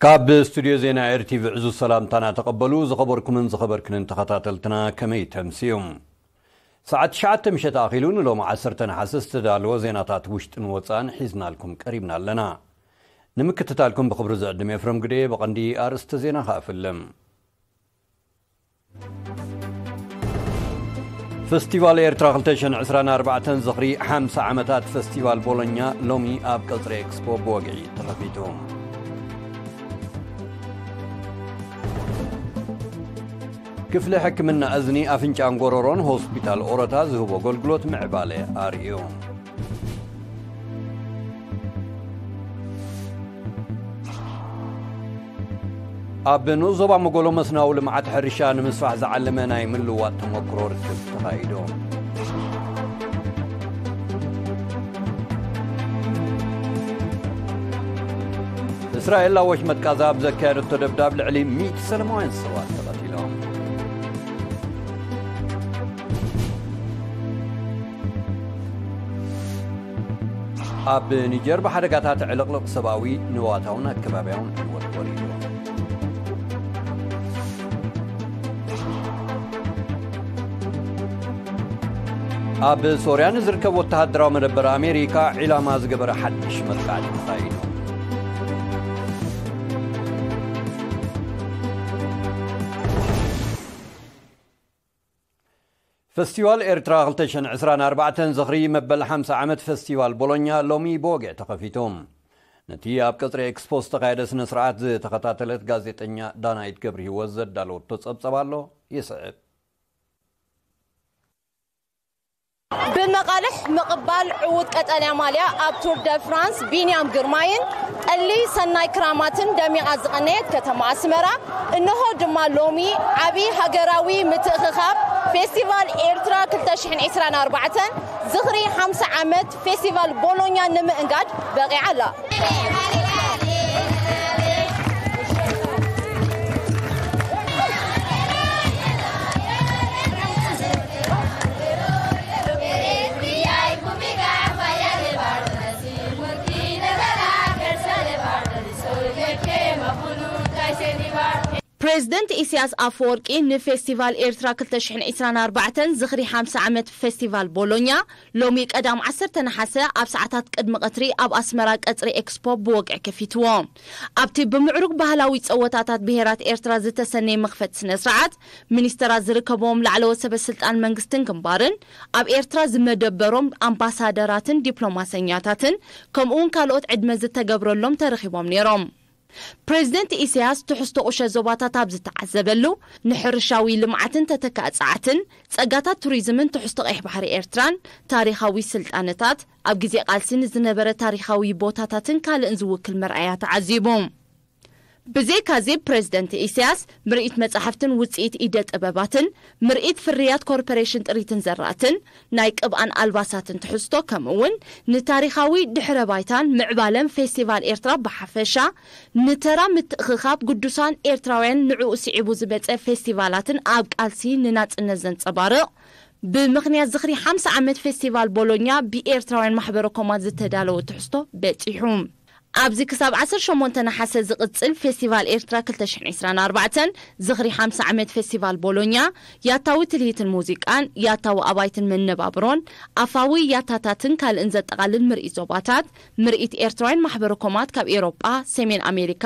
ካብ ስቱድዮ ዜና ኤር ቲ ቪ ዕዙዝ ሰላምታና ተቐበሉ። ዝኸበርኩምን ዝኸበርክንን ተኸታተልትና፣ ከመይ ተምስዩም? ሰዓት ትሽዓተ ምሸት ኣኺሉ ንሎሚ ዓሰርተ ነሓሰ ዝተዳለወ ዜናታት ውሽጥን ወጻእን ሒዝናልኩም ቀሪብና ኣለና። ንምክትታልኩም ብኽብሪ ዝዕድም ኤፍረም ግደ። ብቐንዲ ኣርእስተ ዜና ከኣ ፍልም። ፈስቲቫል ኤርትራ ክልተ ሽሕን ዕስራን ኣርባዕተን ዝኽሪ ሓምሳ ዓመታት ፈስቲቫል ቦሎኛ ሎሚ ኣብ ቀጽሪ ኤክስፖ ብወግዒ ተኸፊቱ። ክፍሊ ሕክምና እዝኒ፣ ኣፍንጫን ጎረሮን ሆስፒታል ኦሮታ ዝህቦ ኣገልግሎት ምዕባለ ኣርእዩ። ኣብ ንኡስ ዞባ መጎሎ መስናዊ ልምዓት ሕርሻ ንምስፋሕ ዝዓለመ ናይ ምልውዋጥ ተመክሮ ርክብ ተኻይዱ። እስራኤል ኣብ ወሽመጥ ጋዛ ኣብ ዘካየደቶ ደብዳብ ልዕሊ ሚእቲ ሰላማውያን ሰባት ተቐቲሎም። ኣብ ኒጀር ብሓደጋታት ዕልቕልቕ ሰብኣዊ፣ ንዋታውን ኣከባብያውን ዕንወት ወሪዱ። ኣብ ሶርያ ንዝርከብ ወተሃደራዊ መደበር ኣሜሪካ ዒላማ ዝገበረ ሓድሽ መጥቃዕቲ ተኻይዱ። ፈስቲቫል ኤርትራ ክልተ ሽሕን ዕስራን ኣርባዕተን ዝኽሪ መበል ሓምሳ ዓመት ፈስቲቫል ቦሎኛ ሎሚ ብወግዒ ተኸፊቱ። ነቲ ኣብ ቀጽሪ ኤክስፖ ዝተኻየደ ስነ ስርዓት ዝተኸታተለት ጋዜጠኛ ዳናይት ገብረ ህይወት ዘዳለወቶ ጸብጸብ ኣሎ፣ ይስዕብ። ብመቓልሕ ምቕባል ዕዉት ቀጠልያ ማልያ ኣብ ቱር ደ ፍራንስ ቢንያም ግርማይን ጠሊ ሰናይ ክራማትን ደሚቓ ዝቐነየት ከተማ ኣስመራ፣ እንሆ ድማ ሎሚ ዓቢ ሃገራዊ ምትእኽኻብ ፌስቲቫል ኤርትራ ክልተ ሽሕን ዕስራን ኣርባዕተን ዝኽሪ ሓምሳ ዓመት ፌስቲቫል ቦሎኛ ንምእንጋድ በቒዓ ኣላ። ፕሬዝደንት ኢሳያስ ኣፈወርቂ ንፌስቲቫል ኤርትራ ክልተ ሽሕን ዕስራን ኣርባዕተን ዝኽሪ ሓምሳ ዓመት ፌስቲቫል ቦሎኛ ሎሚ ቀዳም ዓሰርተ ነሓሰ ኣብ ሰዓታት ቅድሚ ቀትሪ ኣብ ኣስመራ ቀጽሪ ኤክስፖ ብወግዒ ከፊትዎ። ኣብቲ ብምዕሩግ ባህላዊ ጸወታታት ብሄራት ኤርትራ ዝተሰነየ መኽፈቲ ስነ ስርዓት፣ ሚኒስተራት ዝርከብዎም ላዕለዎት ሰበ ስልጣን መንግስትን ግንባርን፣ ኣብ ኤርትራ ዝመደበሮም ኣምባሳደራትን ዲፕሎማሰኛታትን፣ ከምኡውን ካልኦት ዕድመ ዝተገብረሎም ተረኺቦም ነይሮም። ፕሬዝደንት ኢሳያስ ትሕዝቶ ቁሸ ዞባታት ኣብ ዝተዓዘበሉ፣ ንሕርሻዊ ልምዓትን ተተካኢ ጸዓትን፣ ጸጋታት ቱሪዝምን ትሕዝቶ ቀይሕ ባሕሪ ኤርትራን፣ ታሪኻዊ ስልጣነታት፣ ኣብ ግዜ ቃልሲ ንዝነበረ ታሪኻዊ ቦታታትን ካልእን ዝውክል መርኣያ ተዓዚቡ። ብዘይካዚ ፕሬዝደንት ኢሳያስ ምርኢት መጻሕፍትን ውጽኢት ኢደ ጥበባትን፣ ምርኢት ፍርያት ኮርፖሬሽን ጥሪትን ዘራእትን፣ ናይ ቅብኣን ኣልባሳትን ትሕዝቶ፣ ከምኡ'ውን ንታሪኻዊ ድሕረ ባይታን ምዕባለን ፌስቲቫል ኤርትራ ብሓፈሻ፣ ንተራ ምትእኽኻብ ግዱሳን ኤርትራውያን ንዕኡ ስዒቡ ዝመጸ ፌስቲቫላትን ኣብ ቃልሲ ንናጽነት ዘንጸባርቕ፣ ብምኽንያት ዝኽሪ ሓምሳ ዓመት ፌስቲቫል ቦሎኛ ብኤርትራውያን ማሕበረ ኮማት ዝተዳለወ ትሕዝቶ በጺሑ። ኣብዚ ክሳብ ዓሰርተ ሸሞንተ ነሓሰ ዝቕጽል ፌስቲቫል ኤርትራ ክልተ ሽሕን ዕስራን ኣርባዕተን ዝኽሪ ሓምሳ ዓመት ፌስቲቫል ቦሎኛ፣ ያታዊ ትልሂትን ሙዚቃን፣ ያታዊ ኣባይትን መነባብሮን፣ ኣፋዊ ያታታትን ካልእን ዘጠቓልል ምርኢት ዞባታት፣ ምርኢት ኤርትራውያን ማሕበረ ኮማት ካብ ኤውሮጳ፣ ሰሜን ኣሜሪካ፣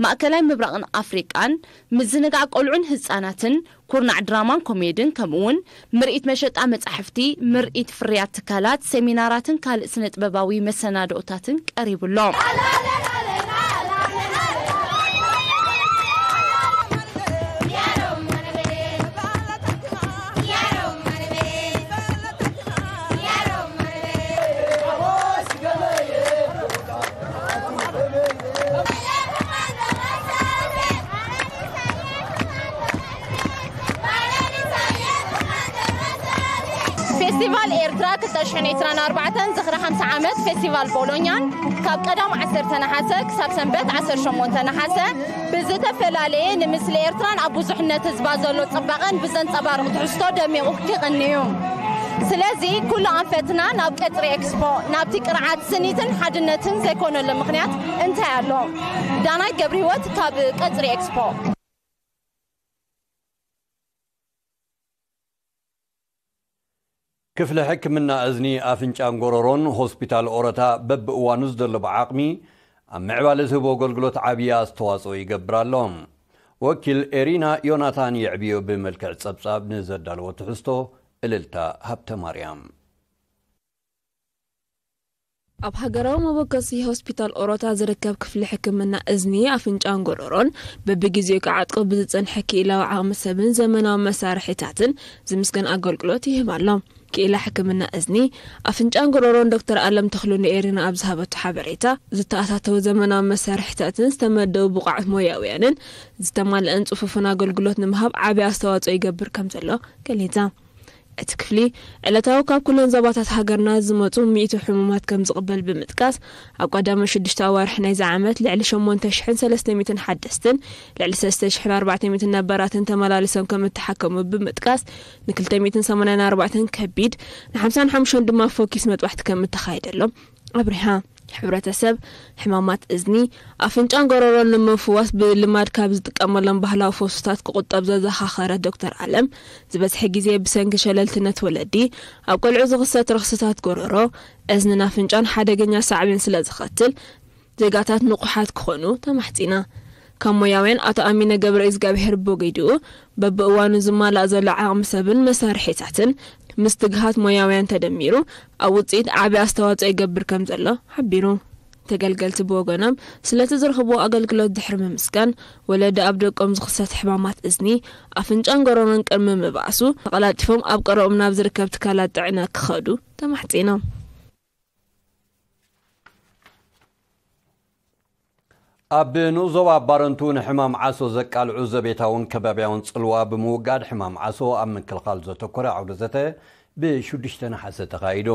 ማእከላይ ምብራቕን ኣፍሪቃን፣ ምዝንጋዕ ቆልዑን ህጻናትን፣ ኩርናዕ ድራማን ኮሜድን፣ ከምኡ'ውን ምርኢት መሸጣ መጻሕፍቲ፣ ምርኢት ፍርያት ትካላት፣ ሴሚናራትን ካልእ ስነ ጥበባዊ መሰናድኦታትን ቀሪቡ ኣሎ። ፌስቲቫል ኤርትራ ክልተ ሽሕን ዕስራን ኣርባዕተን ዝኽሪ ሓምሳ ዓመት ፌስቲቫል ቦሎኛን ካብ ቀዳም ዓሰርተ ነሓሰ ክሳብ ሰንበት ዓሰርተ ሸሞንተ ነሓሰ ብዝተፈላለየ ንምስሊ ኤርትራን ኣብ ብዙሕነት ህዝባ ዘሎ ጽባቐን ብዘንጸባርቕ ትሕዝቶ ደሚቑ ክቕኒ እዩ። ስለዚ ኩሉ ኣንፈትና ናብ ቀጽሪ ኤክስፖ፣ ናብቲ ቅርዓት ስኒትን ሓድነትን ዘይኮነሉ ምኽንያት እንታይ ኣሎ? ዳናይት ገብረ ህይወት ካብ ቀጽሪ ኤክስፖ። ክፍሊ ሕክምና እዝኒ ኣፍንጫን ጎረሮን ሆስፒታል ኦረታ በብእዋኑ ዝደለቦ ዓቕሚ ኣብ ምዕባለ ዝህቦ ኣገልግሎት ዓብዪ ኣስተዋፅኦ ይገብር ኣሎ። ወኪል ኤሪና ዮናታን የዕብዮ ብመልክዕ ጸብጻብ ንዘዳለዎ ትሕዝቶ እልልታ ሃብተ ማርያም። ኣብ ሃገራዊ መበገሲ ሆስፒታል ኦሮታ ዝርከብ ክፍሊ ሕክምና እዝኒ ኣፍንጫን ጎረሮን በብግዜኡ ክዓጥቆ ብዝጸንሐ ክኢላዊ ዓቕሚ ሰብን ዘመናዊ መሳርሒታትን ዝምስገን ኣገልግሎት ይህብ ኣሎ። ክኢላ ሕክምና እዝኒ ኣፍንጫን ጎረሮን ዶክተር ኣለም ተኽሉ ንኤሪና ኣብ ዝሃበቶ ሓበሬታ ዝተኣታተው ዘመናዊ መሳርሒታትን ዝተመደቡ ብቑዓት ሞያውያንን ዝተማልአን ጽፉፍን ኣገልግሎት ንምሃብ ዓቢ ኣስተዋጽኦ ይገብር ከም ዘሎ ገሊጻ። እቲ ክፍሊ ዕለታዊ ካብ ኩለን ዞባታት ሃገርና ዝመጹ ሚእቲ ሕሙማት ከም ዝቕበል ብምጥቃስ ኣብ ቀዳመ ሽዱሽተ ኣዋርሕ ናይዚ ዓመት ልዕሊ ሸሞንተ ሽሕን ሰለስተ ሚእትን ሓደስትን ልዕሊ ሰለስተ ሽሕን ኣርባዕተ ሚእትን ነባራትን ተመላሊሶም ከም እተሓከሙ ብምጥቃስ ንክልተ ሚእትን ሰማንያን ኣርባዕተን ከቢድ ንሓምሳን ሓሙሽተን ድማ ፎኪስ መጥባሕቲ ከም እተኻየደሎም ኣብሪሃ። ሕብረተሰብ ሕማማት እዝኒ ኣፍንጫን ጎረሮን ንምፍዋስ ብልማድ ካብ ዝጥቀመሎም ባህላዊ ፈውስታት ክቁጠብ ዘዘኻኸረ ዶክተር ኣለም ዝበዝሐ ግዜ ብሰንኪ ሸለልትነት ወለዲ ኣብ ቆልዑ ዝኽሰት ረኽስታት ጎረሮ እዝንን ኣፍንጫን ሓደገኛ ሳዕቤን ስለ ዘኸትል ዜጋታት ንቑሓት ክኾኑ ተማሕጺና። ካብ ሞያውያን ኣቶ ኣሚነ ገብረ እግዚኣብሔር ብወገይድኡ በብእዋኑ ዝማላእ ዘሎ ዓቕሚ ሰብን መሳርሒታትን ምስ ትግሃት ሞያውያን ተደሚሩ ኣብ ውፅኢት ዓቢ ኣስተዋፅኦ ይገብር ከም ዘሎ ሓቢሩ። ተገልገልቲ ብወገኖም ስለቲ ዝረኽብዎ ኣገልግሎት ድሕሪ ምምስጋን ወለዲ ኣብ ደቆም ዝኽሰት ሕማማት እዝኒ ኣፍንጫን ጎረሮን ቅድሚ ምባእሱ ተቐላጢፎም ኣብ ቀረኦም ናብ ዝርከብ ትካላት ጥዕና ክኸዱ ተማሕፂኖም። ኣብ ንኡስ ዞባ ባረንቱ ንሕማም ዓሶ ዘቃልዑ ዘቤታውን ከባብያውን ጽልዋ ብምውጋድ ሕማም ዓሶ ኣብ ምክልኻል ዘተኮረ ዓውደ ዘተ ብሽዱሽተ ነሓሰ ተኻይዱ።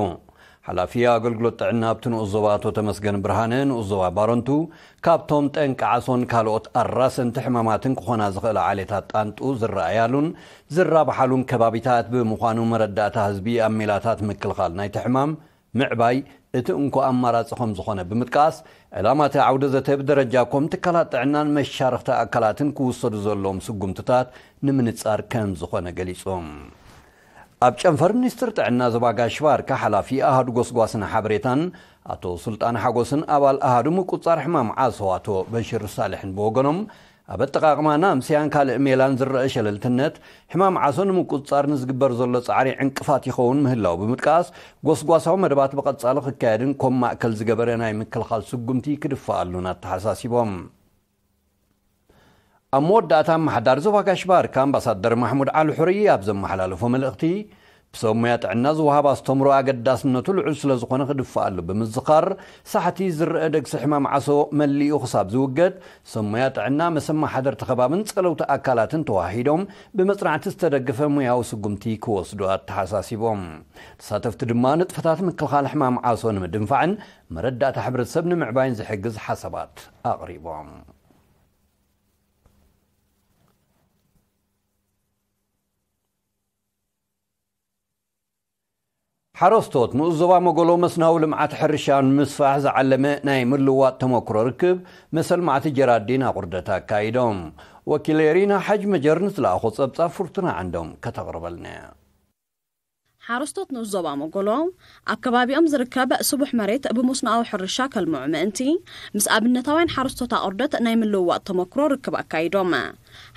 ሓላፊ ኣገልግሎት ጥዕና ኣብቲ ንኡስ ዞባ ኣቶ ተመስገን ብርሃነ ንኡስ ዞባ ባረንቱ ካብቶም ጠንቂ ዓሶን ካልኦት ኣራሰንቲ ሕማማትን ክኾና ዝኽእላ ዓሌታት ጣንጡ ዝረኣያሉን ዝራብሓሉን ከባቢታት ብምዃኑ መረዳእታ ህዝቢ ኣብ ሜላታት ምክልኻል ናይቲ ሕማም ምዕባይ እቲ እንኮ ኣማራፂ ከም ዝኾነ ብምጥቃስ ዕላማ እቲ ዓውደ ዘተ ብደረጃ ኮም ትካላት ጥዕናን መሻርኽቲ ኣካላትን ክውሰዱ ዘለዎም ስጉምትታት ንምንፃር ከም ዝኾነ ገሊፆም። ኣብ ጨንፈር ሚኒስትር ጥዕና ዞባ ጋሽ ባርካ ሓላፊ ኣሃዱ ጎስጓስን ሓበሬታን ኣቶ ሱልጣን ሓጎስን ኣባል ኣሃዱ ምቁፃር ሕማም ዓሶ ኣቶ በሽር ሳልሕን ብወገኖም ኣብ ኣጠቓቕማን ኣምስያን ካልእ ሜላን ዝረአ ሸለልትነት ሕማም ዓሶ ንምቁፅፃር ንዝግበር ዘሎ ፃዕሪ ዕንቅፋት ይኸውን ምህላው ብምጥቃስ ጎስጓሳዊ መደባት ብቐፃሊ ክካየድን ኮም ማእከል ዝገበረ ናይ ምክልኻል ስጉምቲ ክድፈኣሉን ኣተሓሳሲቦም። ኣብ መወዳእታ ኣመሓዳሪ ዞባ ጋሽ ባርካ ኣምባሳደር ማሕሙድ ዓሊ ሑሪ ኣብ ዘመሓላለፎ መልእኽቲ ብሰብ ሞያ ጥዕና ዝወሃብ ኣስተምሮ ኣገዳስነቱ ልዑል ስለ ዝኾነ ክድፈኣሉ ብምዝኻር ሳሕቲ ዝረአ ደግሲ ሕማም ዓሶ መሊኡ ክሳብ ዝውገድ ሰብ ሞያ ጥዕና መሰብ መሓደርቲ ከባብን ጸለውቲ ኣካላትን ተዋሂዶም ብመጽናዕቲ ዝተደገፈ ሞያዊ ስጉምቲ ክወስዱ ኣተሓሳሲቦም። ተሳተፍቲ ድማ ንጥፈታት ምክልኻል ሕማም ዓሶ ንምድንፋዕን መረዳእታ ሕብረተሰብ ንምዕባይን ዝሕግዝ ሓሳባት ኣቕሪቦም። ሓረስቶት ንኡስ ዞባ መጎሎ መስናዊ ልምዓት ሕርሻ ንምስፋሕ ዝዓለመ ናይ ምልዋጥ ተመክሮ ርክብ መሰል ማዕቲ ጀራዲን ኣቑርደት ኣካይዶም። ወኪል ኤሪና ሓጅ መጀር ንዝለኣኾ ጸብጻብ ፍርቱና ዓንዶም ከተቕርበልና እያ። ሓረስቶት ንኡስ ዞባ መጎሎ ኣብ ከባቢኦም ዝርከብ ስቡሕ መሬት ብመስኖኣዊ ሕርሻ ከልምዑ ምእንቲ ምስ ኣብነታውያን ሓረስቶት ኣቑርደት ናይ ምልውዋጥ ተመክሮ ርክብ ኣካይዶም።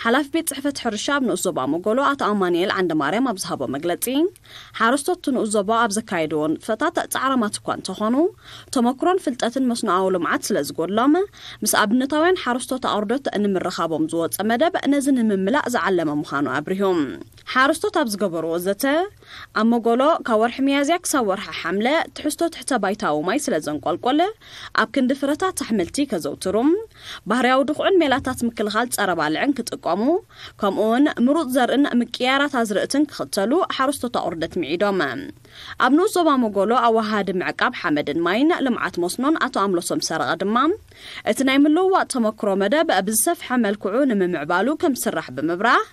ሓላፊ ቤት ጽሕፈት ሕርሻ ኣብ ንኡስ ዞባ መጎሎ ኣቶ ኣማኑኤል ዓንደማርያም ኣብ ዝሃቦ መግለጺ ሓረስቶት ንኡስ ዞባ ኣብ ዘካየድዎ ንጥፈታት ጻዕራማት እኳ እንተኾኑ ተመክሮን ፍልጠትን መስኖኣዊ ልምዓት ስለ ዝጎድሎም ምስ ኣብነታውያን ሓረስቶት ኣቑርደት ንምርኻቦም ዝወጸ መደብ ነዚ ንምምላእ ዝዓለመ ምዃኑ ኣብሪሁ። ሓረስቶት ኣብ ዝገበርዎ ዘተ ኣብ መጎሎ ካብ ወርሒ ሚያዝያ ክሳብ ወርሒ ሓምለ ትሕዝቶ ትሕተ ባይታዊ ማይ ስለ ዘንቆልቆል ኣብ ክንዲ ፍረታት ኣሕምልቲ ከዘውትሩ ባህርያዊ ድኹዕን ሜላታት ምክልኻል ጸረ ባልዕን ክጥቀሙ ከምኡውን ምሩፅ ዘርእን ምቅያራት ኣዝርእትን ክኽተሉ ሓረስቶት ኣቑርደት ምዒዶም። ኣብ ንኡስ ዞባ መጎሎ ኣወሃሃዲ ምዕቃብ ሓመድን ማይን ልምዓት መስኖን ኣቶ ኣምሎሶም ሰረቐ ድማ እቲ ናይ ምልውዋጥ ተመክሮ መደብ ብዝሰፍሐ መልክዑ ንምምዕባሉ ከም ዝስራሕ ብምብራህ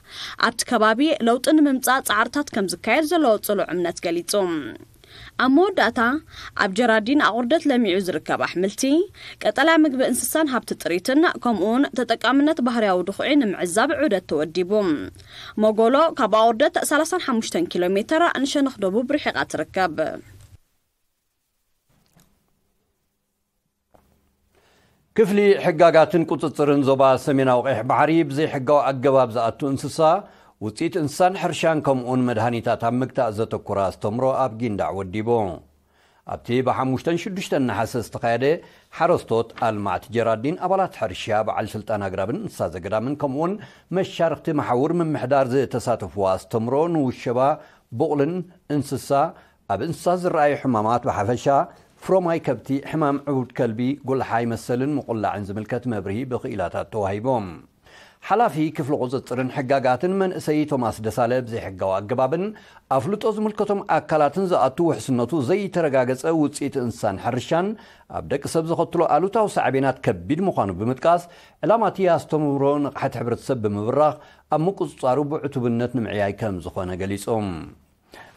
ኣብቲ ከባቢ ለውጢ ንምምፃእ ፃዕርታት ከም ዝካየድ ጽሉዕ እምነት ገሊጹ። ኣብ መወዳእታ፣ ኣብ ጀራዲን ኣቑርደት ለሚዑ ዝርከብ ኣሕምልቲ፣ ቀጠልያ ምግቢ እንስሳን ሃብቲ ጥሪትን፣ ከምኡውን ተጠቃምነት ባህርያዊ ድኹዒ ንምዕዛብ ዑደት ተወዲቡ። ሞጎሎ ካብ ኣቑርደት ሰላሳን ሓሙሽተን ኪሎ ሜተር ንሸነኽ ደቡብ ርሒቓ ትርከብ። ክፍሊ ሕጋጋትን ቁጽጽርን ዞባ ሰሜናዊ ቀይሕ ባሕሪ፣ ብዘይሕጋዊ ኣገባብ ዝኣቱ እንስሳ፣ ውጽኢት እንስሳን ሕርሻን ከምኡውን መድሃኒታት ኣብ ምግታእ ዘተኮረ ኣስተምሮ ኣብ ጊንዳዕ ወዲቡ። ኣብቲ ብ5ን 6ን ነሓሰ ዝተኻየደ፣ ሓረስቶት፣ ኣልማዕቲ ጀራዲን፣ ኣባላት ሕርሻ፣ በዓል ስልጣን ኣግራብን እንስሳ ዘገዳምን ከምኡውን መሻርኽቲ መሓውር ምምሕዳር ዝተሳተፍዎ ኣስተምሮ፣ ንውሸባ፣ ቡቕልን እንስሳ፣ ኣብ እንስሳ ዝረኣዩ ሕማማት ብሓፈሻ፣ ፍሮማይ ከብቲ፣ ሕማም ዕቡድ ከልቢ፣ ጉልሓይ መሰልን ምቑላዕን ዝምልከት መብርሂ ብክኢላታት ተዋሂቦም። ሓላፊ ክፍሊ ቁጽጽርን ሕጋጋትን መንእሰይ ቶማስ ደሳለ፣ ብዘይሕጋዊ ኣገባብን ኣፍልጦ ዝምልከቶም ኣካላትን ዝኣቱ ውሕስነቱ ዘይተረጋገጸ ውጽኢት እንስሳን ሕርሻን ኣብ ደቂ ሰብ ዘኸትሎ ኣሉታዊ ሳዕቤናት ከቢድ ምዃኑ ብምጥቃስ፣ ዕላማቲ ኣስተምህሮ ንቕሓት ሕብረተሰብ ብምብራኽ ኣብ ምቁጽጻሩ ብዕቱብነት ንምዕያይ ከም ዝኾነ ገሊጹ።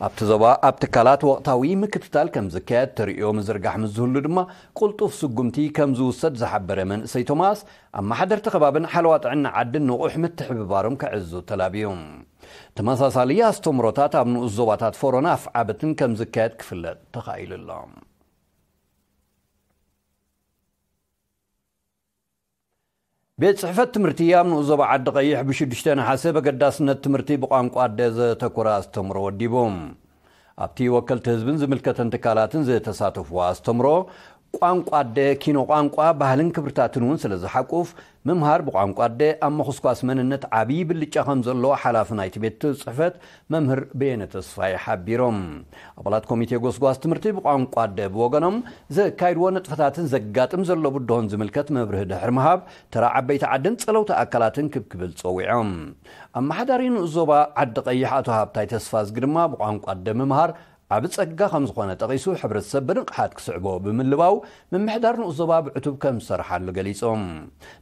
ኣብቲ ዞባ ኣብ ትካላት ወቕታዊ ምክትታል ከም ዝካየድ ተርእዮ ምዝርጋሕ ምስ ዝህሉ ድማ ቅልጡፍ ስጉምቲ ከም ዝውሰድ ዝሓበረ መንእሰይ ቶማስ፣ ኣመሓደርቲ ከባብን ሓለዋ ጥዕና ዓድን ንቑሕ ምትሕብባሮም ከዕዝዙ ተላብዩ። ተመሳሳሊ ኣስተምሮታት ኣብ ንኡስ ዞባታት ፎሮን ኣፍዓበትን ከም ዝካየድ ክፍለጥ ተኻኢሉ ኣሎ። ቤት ጽሕፈት ትምህርቲ ኣብ ንኡስ ዞባ ዓዲ ቀይሕ ብ6 ነሓሰ በገዳስነት ትምህርቲ ብቋንቋ ኣደ ዘተኮረ ኣስተምሮ ወዲቡ። ኣብቲ ወከልቲ ህዝብን ዝምልከተን ትካላትን ዝተሳተፍዎ ኣስተምሮ፣ ቋንቋ ኣደ ኪኖ ቋንቋ፣ ባህልን ክብርታትን እውን ስለ ዝሓቁፍ፣ ምምሃር ብቋንቋ ኣደ ኣብ ምኹስኳስ መንነት ዓብዪ ብልጫ ከም ዘለዎ ሓላፊ ናይቲ ቤት ጽሕፈት መምህር በየነ ተስፋይ ሓቢሮም። ኣባላት ኮሚቴ ጎስጓስ ትምህርቲ ብቋንቋ ኣደ ብወገኖም፣ ዘካይድዎ ንጥፈታትን ዘጋጥም ዘሎ ብድሆን ዝምልከት መብርሂ ድሕሪ ምሃብ፣ ተራ ዓበይቲ ዓድን ጸለውቲ ኣካላትን ክብ ክብል ጸዊዖም። ኣመሓዳሪ ንኡስ ዞባ ዓዲ ቀይሕ ኣቶ ሃብታይ ተስፋዝጊ ድማ ብቋንቋ ኣደ ምምሃር ዓቢ ጸጋ ከም ዝኾነ ጠቒሱ፣ ሕብረተሰብ ብንቕሓት ክስዕቦ ብምልባው ምምሕዳር ንኡስ ዞባ ብዕቱብ ከም ዝሰርሓሉ ገሊጾም።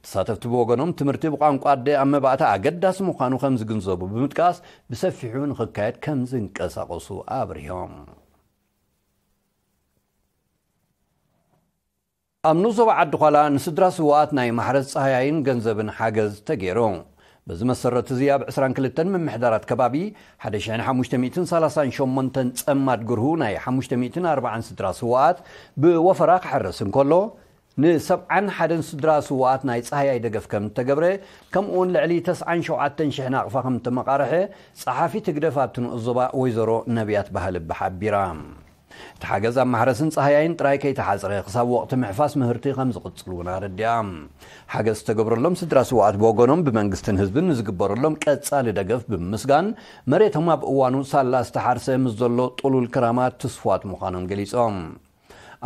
ተሳተፍቲ ብወገኖም ትምህርቲ ብቋንቋ ኣደ ኣብ መባእታ ኣገዳሲ ምዃኑ ከም ዝግንዘቡ ብምጥቃስ፣ ብሰፊሑ ንኽካየድ ከም ዝንቀሳቐሱ ኣብሪሆም። ኣብ ንኡስ ዞባ ዓዲ ዃላ ንስድራ ስውኣት ናይ ማሕረስ ጻህያይን ገንዘብን ሓገዝ ተገይሩ። በዚ መሰረት እዚ ኣብ 22 ምምሕዳራት ከባቢ 1,538 ጸማድ ግርሁ ናይ 540 ስድራ ስውኣት ብወፈራ ክሕረስ እንከሎ፣ ን71 ስድራ ስውኣት ናይ ጻህያይ ደገፍ ከም እተገብረ፣ ከምኡውን ልዕሊ 97,000 ናቕፋ ከም እተመቓርሐ ጸሓፊት ህግደፍ ኣብቲ ንኡስ ዞባ ወይዘሮ ነቢያት ባህልቢ ሓቢራ። እቲ ሓገዝ ኣብ ማሕረስን ጻህያይን ጥራይ ከይተሓጽረ፣ ክሳብ ወቕቲ ምሕፋስ ምህርቲ ከም ዝቕጽል እውን ኣረዲኣ። ሓገዝ ዝተገብረሎም ስድራ ስውኣት ብወገኖም ብመንግስትን ህዝብን ንዝግበረሎም ቀጻሊ ደገፍ ብምምስጋን፣ መሬቶም ኣብ እዋኑ ሳላ ዝተሓርሰ ምስ ዘሎ ጥሉል ክራማት ትስፉዋት ምዃኖም ገሊጾም።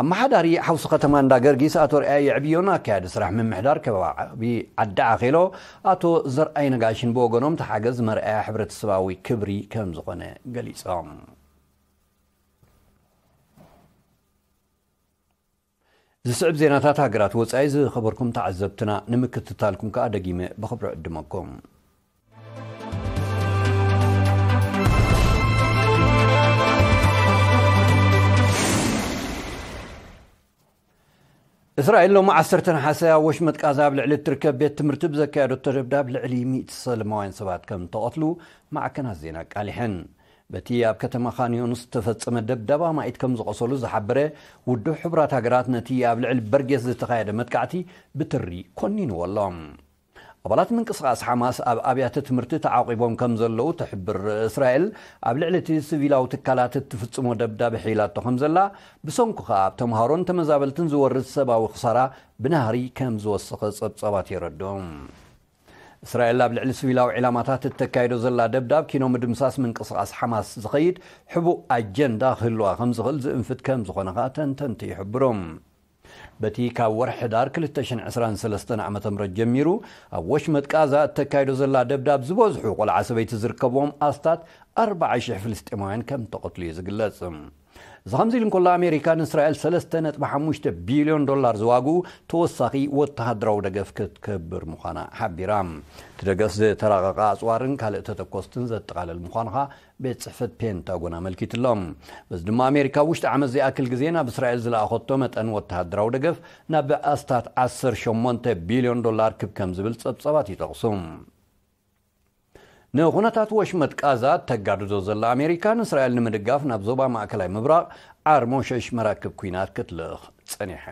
ኣመሓዳሪ ሓውሲ ከተማ እንዳ ገርጊስ ኣቶ ርኣያ የዕብዮን ኣካያዲ ስራሕ ምምሕዳር ከባቢ ዓዲ ዓኼሎ ኣቶ ዘርኣይ ነጋሽን ብወገኖም፣ እቲ ሓገዝ መርኣያ ሕብረተሰባዊ ክብሪ ከም ዝኾነ ገሊጾም። ዝስዕብ ዜናታት ሃገራት ወጻኢ ዝኸበርኩም ተዓዘብትና ንምክትታልኩም ከኣ ደጊመ ብኽብሪ ዕድመኩም። እስራኤል ሎሚ ዓሰርተ ነሓሰ ኣብ ወሽመጥ ቃዛ ኣብ ልዕሊ እትርከብ ቤት ትምህርቲ ብዘካየደቶ ደብዳብ ልዕሊ ሚእቲ ሰላማውያን ሰባት ከም እተቐትሉ ማዕከናት ዜና ኣቃሊሐን። በቲ ኣብ ከተማ ኻን ዮኑስ ዝተፈጸመ ደብዳብ ኣማኢት ከም ዝቐሰሉ ዝሓበረ ውድብ ሕቡራት ሃገራት ነቲ ኣብ ልዕሊ በርጌስ ዝተኻየደ መጥቃዕቲ ብትሪ ኮኒንዎ ኣሎ። ኣባላት ምንቅስቓስ ሓማስ ኣብ ኣብያተ ትምህርቲ ተዓቂቦም ከም ዘለዉ ትሕብር እስራኤል፣ ኣብ ልዕሊ እቲ ሲቪላዊ ትካላት እትፍጽሞ ደብዳብ ሒላቶ ከም ዘላ፣ ብሰንኩ ከኣ ኣብ ተምሃሮን ተመዛበልትን ዝወርድ ሰብኣዊ ክሳራ ብናህሪ ከም ዝወሰኸ ጸብጻባት የረድኡ። እስራኤል ኣብ ልዕሊ ሲቪላዊ ዒላማታት እተካይዶ ዘላ ደብዳብ ኪኖ ምድምሳስ ምንቅስቓስ ሓማስ ዝኸይድ ሕቡእ ኣጀንዳ ክህልዋ ከም ዝኽእል ዝእንፍት ከም ዝኾነ ከኣ ተንተንቲ ይሕብሩ። በቲ ካብ ወርሒ ሕዳር ክልተ ሽሕን ዕስራን ሰለስተን ዓመተ ምህረት ጀሚሩ ኣብ ወሽመጥ ቃዛ እተካይዶ ዘላ ደብዳብ ዝበዝሑ ቆልዓ ሰበይቲ ዝርከብዎም ኣስታት ኣርባዓ ሽሕ ፍልስጤማውያን ከም ተቐትሉ እዩ ዝግለጽ። እዚ ከምዚ ኢሉ እንከሎ፣ ኣሜሪካ ንእስራኤል ሰለስተ ነጥቢ ሓሙሽተ ቢልዮን ዶላር ዝዋግኡ ተወሳኺ ወተሃደራዊ ደገፍ ክትገብር ምዃና ሓቢራ። እቲ ደገፍ ዝተራቐቐ ኣጽዋርን ካልእ ተተኮስትን ዘጠቓልል ምዃኑ ኸኣ ቤት ጽሕፈት ፔንታጎን ኣመልኪቱ ኣሎ። በዚ ድማ ኣሜሪካ ውሽጢ ዓመት ዝኣክል ግዜ ናብ እስራኤል ዝለኣኸቶ መጠን ወተሃደራዊ ደገፍ ናብ ኣስታት ዓሰርተ ሸሞንተ ቢልዮን ዶላር ክብ ከም ዝብል ጸብጻባት ይጠቕሱ። ንኹነታት ወሽመጥ ቃዛ ተጋድዶ ዘላ ኣሜሪካ፣ ንእስራኤል ንምድጋፍ ናብ ዞባ ማእከላይ ምብራቕ ዓርሞሸሽ መራክብ ኲናት ክትልእኽ ጸኒሐ።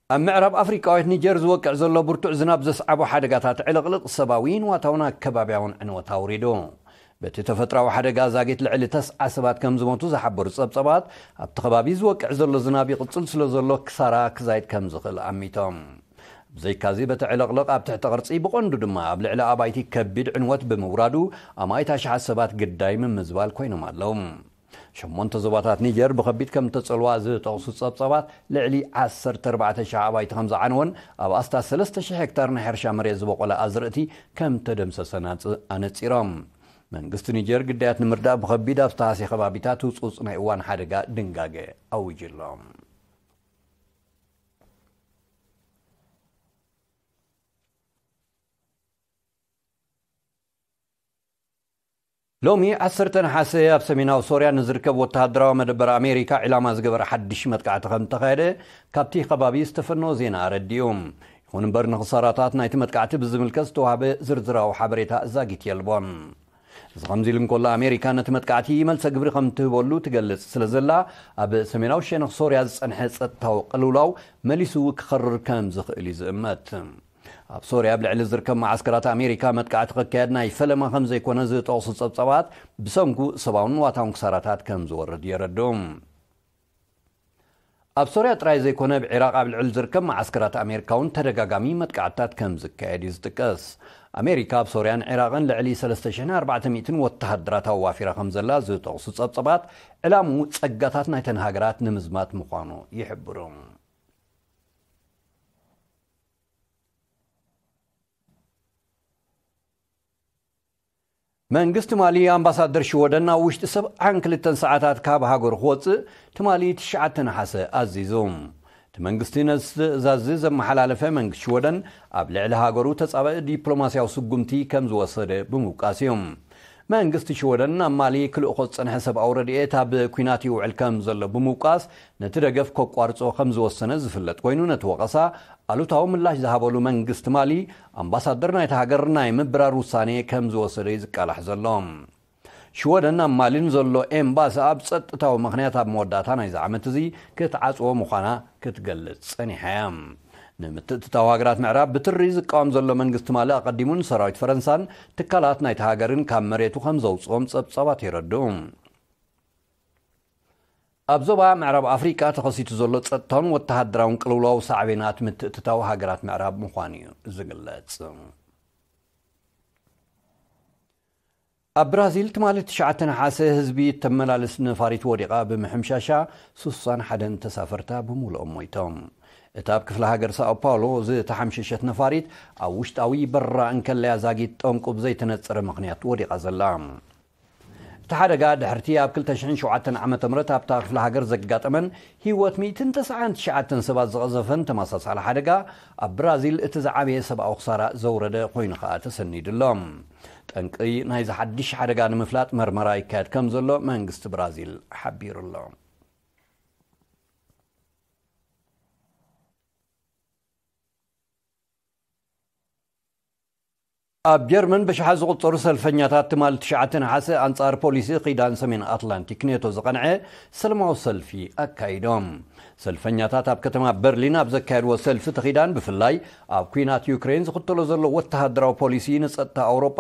ኣብ ምዕራብ ኣፍሪቃዊት ኒጀር ዝወቅዕ ዘሎ ብርቱዕ ዝናብ ዘስዓቦ ሓደጋታት ዕልቕልቕ ሰብኣዊ፣ ንዋታውን ኣከባብያውን ዕንወት ኣውሪዱ። በቲ ተፈጥራዊ ሓደጋ ዛጊት ልዕሊ ተስዓ ሰባት ከም ዝሞቱ ዝሓበሩ ጸብጸባት፣ ኣብቲ ከባቢ ዝወቅዕ ዘሎ ዝናብ ይቕጽል ስለ ዘሎ ክሳራ ክዛይድ ከም ዝኽእል ኣሚቶም። ብዘይካዚ በቲ ዕልቕልቕ ኣብ ትሕቲ ቅርጺ ብቐንዱ ድማ ኣብ ልዕሊ ኣባይቲ ከቢድ ዕንወት ብምውራዱ ኣማኢት ኣሽሓት ሰባት ግዳይ ምምዝባል ኮይኖም ኣለዉ። ሸሞንተ ዞባታት ኒጀር ብኸቢድ ከም እተጸልዋ ዝጠቕሱ ጸብጻባት፣ ልዕሊ ዓሰርተ ኣርባዕተ ሽሕ ኣባይቲ ከም ዝዓነወን ኣብ ኣስታት ሰለስተ ሽሕ ሄክታር ናይ ሕርሻ መሬት ዝበቖለ ኣዝርእቲ ከም ተደምሰሰን ኣጽ-፣ ኣነጺሮም። መንግስቲ ኒጀር ግዳያት ንምርዳእ ብኸቢድ ኣብ ዝተሃስየ ከባቢታት ህጹጽ ናይ እዋን ሓደጋ ድንጋገ ኣዊጁ ኣሎ። ሎሚ ዓሰርተ ነሓሰ ኣብ ሰሜናዊ ሶርያ ንዝርከብ ወተሃደራዊ መደበር ኣሜሪካ ዒላማ ዝገበረ ሓድሽ መጥቃዕቲ ከም እተኻየደ ካብቲ ከባቢ ዝተፈነወ ዜና ኣረዲኡ። ይኹን እምበር፣ ንኽሳራታት ናይቲ መጥቃዕቲ ብዝምልከት ዝተዋህበ ዝርዝራዊ ሓበሬታ ዛጊት የልቦን። እዚ ከምዚ ኢሉ እንከሎ፣ ኣሜሪካ ነቲ መጥቃዕቲ መልሰ ግብሪ ከም ትህበሉ ትገልጽ ስለ ዘላ፣ ኣብ ሰሜናዊ ሸነኽ ሶርያ ዝጸንሐ ጸጥታዊ ቅልውላው መሊሱ ክኸርር ከም ዝኽእል እዩ ዝእመት። ኣብ ሶርያ ኣብ ልዕሊ ዝርከብ መዓስከራት ኣሜሪካ መጥቃዕቲ ክካየድ ናይ ፈለማ ከም ዘይኮነ ዝጠቕሱ ጸብጻባት፣ ብሰንኩ ሰብኣውን ንዋታውን ክሳራታት ከም ዝወርድ የረድኡ። ኣብ ሶርያ ጥራይ ዘይኮነ፣ ኣብ ዒራቕ ኣብ ልዕሊ ዝርከብ መዓስከራት ኣሜሪካ እውን ተደጋጋሚ መጥቃዕትታት ከም ዝካየድ እዩ ዝጥቀስ። ኣሜሪካ ኣብ ሶርያን ዒራቕን ልዕሊ ሰለስተ ሽሕን ኣርባዕተ ሚእትን ወተሃደራት ኣዋፊራ ከም ዘላ ዝጠቕሱ ጸብጻባት፣ ዕላምኡ ጸጋታት ናይተን ሃገራት ንምዝማት ምዃኑ ይሕብሩ። መንግስቲ ማሊ፣ ኣምባሳደር ሽወደን ኣብ ውሽጢ ሰብዓን ክልተን ሰዓታት ካብ ሃገሩ ክወጽእ ትማሊ ትሽዓተ ነሓሰ ኣዚዙ። እቲ መንግስቲ ነዚ ትእዛዝ ዘመሓላለፈ፣ መንግስቲ ሽወደን ኣብ ልዕሊ ሃገሩ ተጻባኢ ዲፕሎማስያዊ ስጉምቲ ከም ዝወሰደ ብምውቃስ እዩ። መንግስቲ ሽወደን ናብ ማሊ ክልእኾ ዝጸንሐ ሰብኣዊ ረድኤት ኣብ ኲናት ይውዕል ከም ዘሎ ብምውቃስ፣ ነቲ ደገፍ ከቋርጾ ከም ዝወሰነ ዝፍለጥ ኮይኑ፣ ነቲ ወቐሳ ኣሉታዊ ምላሽ ዝሃበሉ መንግስቲ ማሊ፣ ኣምባሳደር ናይቲ ሃገር ናይ ምብራር ውሳኔ ከም ዝወሰደ እዩ ዝቃላሕ ዘሎ። ሽወደን ኣብ ማሊ ንዘሎ ኤምባሲ ኣብ ጸጥታዊ ምኽንያት ኣብ መወዳእታ ናይዚ ዓመት እዚ ክትዓጽዎ ምዃና ክትገልጽ ጸኒሓ እያ። ንምትእትታው ሃገራት ምዕራብ ብትሪ ዝቃወም ዘሎ መንግስቲ ማሊ፣ ኣቐዲሙ ንሰራዊት ፈረንሳን ትካላት ናይቲ ሃገርን ካብ መሬቱ ከም ዘውጽኦም ጸብጻባት የረድኡ። ኣብ ዞባ ምዕራብ ኣፍሪቃ ተኸሲቱ ዘሎ ጸጥታውን ወተሃደራውን ቅልውላው ሳዕቤናት ምትእትታው ሃገራት ምዕራብ ምዃኑ እዩ ዝግለጽ። ኣብ ብራዚል ትማሊ ትሽዓተ ነሓሰ ህዝቢ እተመላልስ ነፋሪት ወዲቓ ብምሕምሻሻ ሱሳን ሓደን ተሳፈርታ ብምሉኦም ሞይቶም። እታ ኣብ ክፍለ ሃገር ሳኦ ፓውሎ ዝተሓምሸሸት ነፋሪት ኣብ ውሽጣዊ በረራ እንከለያ ዛጊት ጠንቁ ብዘይተነጸረ ምኽንያት ወዲቓ ዘላ። እቲ ሓደጋ ድሕርቲ ኣብ ክልተ ሽሕን ሸውዓተን ዓመተ ምህረት ኣብታ ክፍለ ሃገር ዘጋጠመን ህይወት ሚእትን ተስዓን ትሽዓተን ሰባት ዝቐዘፈን ተመሳሳሊ ሓደጋ ኣብ ብራዚል እቲ ዝዓበየ ሰብኣዊ ክሳራ ዘውረደ ኮይኑ ከኣ ተሰኒዱ ኣሎ። ጠንቂ ናይዚ ሓድሽ ሓደጋ ንምፍላጥ መርመራ ይካየድ ከም ዘሎ መንግስቲ ብራዚል ሓቢሩ ኣሎ። ኣብ ጀርመን ብሽሓት ዝቑጸሩ ሰልፈኛታት ትማሊ ትሽዓተ ነሓሰ ኣንጻር ፖሊሲ ኪዳን ሰሜን ኣትላንቲክ ኔቶ ዝቐንዐ ሰላማዊ ሰልፊ ኣካይዶም። ሰልፈኛታት ኣብ ከተማ በርሊን ኣብ ዘካየድዎ ሰልፊ፣ እቲ ኪዳን ብፍላይ ኣብ ኲናት ዩክሬን ዝኽተሎ ዘሎ ወተሃደራዊ ፖሊሲ ንጸጥታ ኣውሮጳ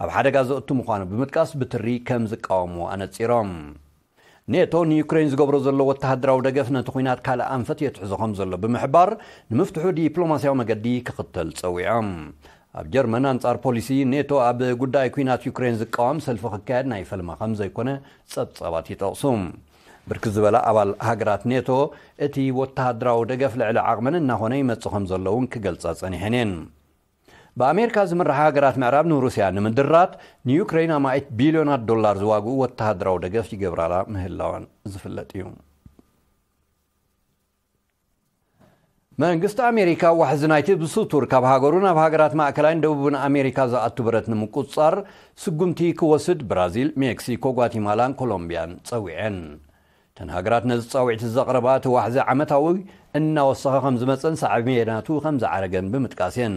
ኣብ ሓደጋ ዘእቱ ምዃኑ ብምጥቃስ ብትሪ ከም ዝቃወምዎ ኣነጺሮም። ኔቶ ንዩክሬን ዝገብሮ ዘሎ ወተሃደራዊ ደገፍ ነቲ ኲናት ካልእ ኣንፈት የትሕዞ ከም ዘሎ ብምሕባር፣ ንምፍትሑ ዲፕሎማስያዊ መገዲ ክኽተል ጸዊዖም። ኣብ ጀርመን ኣንጻር ፖሊሲ ኔቶ ኣብ ጉዳይ ኲናት ዩክሬን ዝቃወም ሰልፊ ክካየድ ናይ ፈልማ ከም ዘይኮነ ጸብጻባት ይጠቕሱ። ብርክት ዝበላ ኣባል ሃገራት ኔቶ እቲ ወተሃደራዊ ደገፍ ልዕሊ ዓቕመን እናኾነ ይመጽእ ከም ዘሎ እውን ክገልጻ ጸኒሐን እየን። ብኣሜሪካ ዝምርሓ ሃገራት ምዕራብ ንሩስያ ንምድራት ንዩክሬን ኣማኢት ቢልዮናት ዶላር ዝዋግኡ ወተሃደራዊ ደገፍ ይገብራላ ምህላወን ዝፍለጥ እዩ። መንግስቲ ኣሜሪካ ዋሕዚ ናይቲ ብስቱር ካብ ሃገሩ ናብ ሃገራት ማእከላይን ደቡብን ኣሜሪካ ዝኣቱ ብረት ንምቁጽጻር ስጉምቲ ክወስድ ብራዚል፣ ሜክሲኮ፣ ጓቲማላን ኮሎምቢያን ጸዊዐን። እተን ሃገራት ነዚ ጻውዒት ዘቕረባ እቲ ዋሕዚ ዓመታዊ እናወሰኸ ከም ዝመጸን ሳዕቤናቱ ከም ዝዓረገን ብምጥቃስ እየን።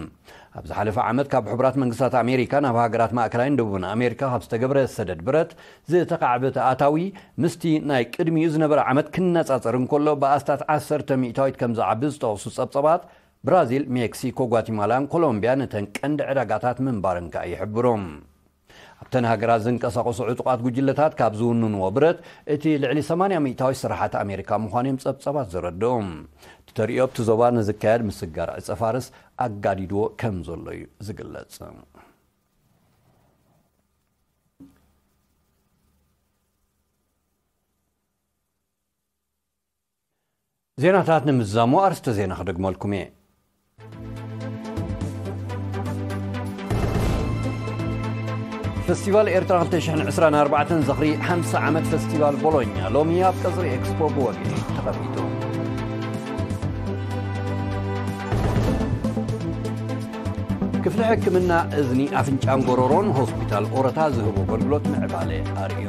ኣብ ዝሓለፈ ዓመት ካብ ሕቡራት መንግስታት ኣሜሪካ ናብ ሃገራት ማእከላይን ደቡብን ኣሜሪካ ካብ ዝተገብረ ሰደድ ብረት ዝተኻዕበ እቲ ኣታዊ ምስቲ ናይ ቅድሚኡ ዝነበረ ዓመት ክነጻጸር እንከሎ ብኣስታት ዓሰርተ ሚእታዊት ከም ዝዓቢ ዝጠቕሱ ጸብጸባት ብራዚል፣ ሜክሲኮ፣ ጓቲማላን ኮሎምቢያን እተን ቀንዲ ዕዳጋታት ምንባረን ከኣ ይሕብሩ። ኣብተን ሃገራት ዝንቀሳቐሱ ዕጡቓት ጉጅለታት ካብ ዝውንንዎ ብረት እቲ ልዕሊ ሰማንያ ሚእታዊት ስራሓት ኣሜሪካ ምዃኑ እዮም ጸብጸባት ዘረድኡ። እቲ ተርእዮ ኣብቲ ዞባ ንዝካየድ ምስጋር ዕጸ ፋርስ ኣጋዲድዎ ከም ዘሎ እዩ ዝግለጽ። ዜናታት ንምዝዛሙ ኣርስተ ዜና ክደግመልኩም እየ። ፈስቲቫል ኤርትራ ክልተ ሽሕን ዕስራን ኣርባዕተን ዝኽሪ ሓምሳ ዓመት ፈስቲቫል ቦሎኛ ሎሚ ኣብ ቀጽሪ ኤክስፖ ብወግዒ ተኸፊቱ። ክፍሊ ሕክምና እዝኒ ኣፍንጫን ጎሮሮን ሆስፒታል ኦረታ ዝህቦ ኣገልግሎት ምዕባለ ኣርእዩ።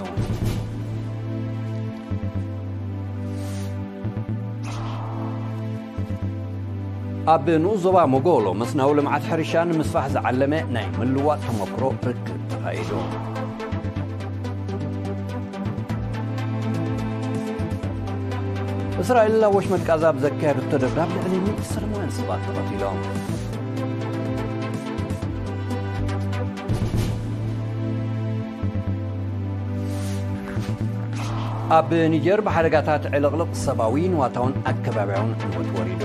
ኣብ ንኡስ ዞባ ሞጎሎ መስናዊ ልምዓት ሕርሻ ንምስፋሕ ዝዓለመ ናይ ምልዋጥ ተመክሮ ርክብ ተኻይዱ። እስራኤል ኣብ ወሽመጥ ቃዛ ኣብ ዘካየደቶ ደብዳብ ልዕሊ ሚእቲ ሰላማውያን ሰባት ተቐቲሎም። ኣብ ኒጀር ብሓደጋታት ዕልቕልቕ ሰብኣዊ፣ ንዋታውን ኣከባብያውን ዕንወት ወሪዱ።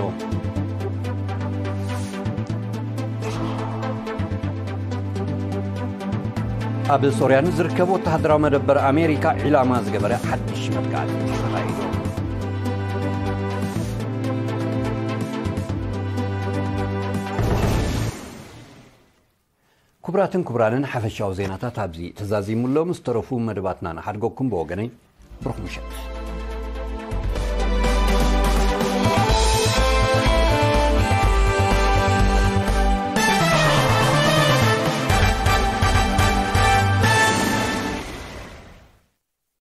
ኣብ ሶርያ ንዝርከብ ወተሃደራዊ መደበር ኣሜሪካ ዒላማ ዝገበረ ሓድሽ መጥቃዕቲ ተኻይዱ። ክቡራትን ክቡራንን፣ ሓፈሻዊ ዜናታት ኣብዚ ተዛዚሙ ኣሎ። ምስ ተረፉ መደባትና ንሓድገኩም። ብወገነይ ብሩኽ ምሸት።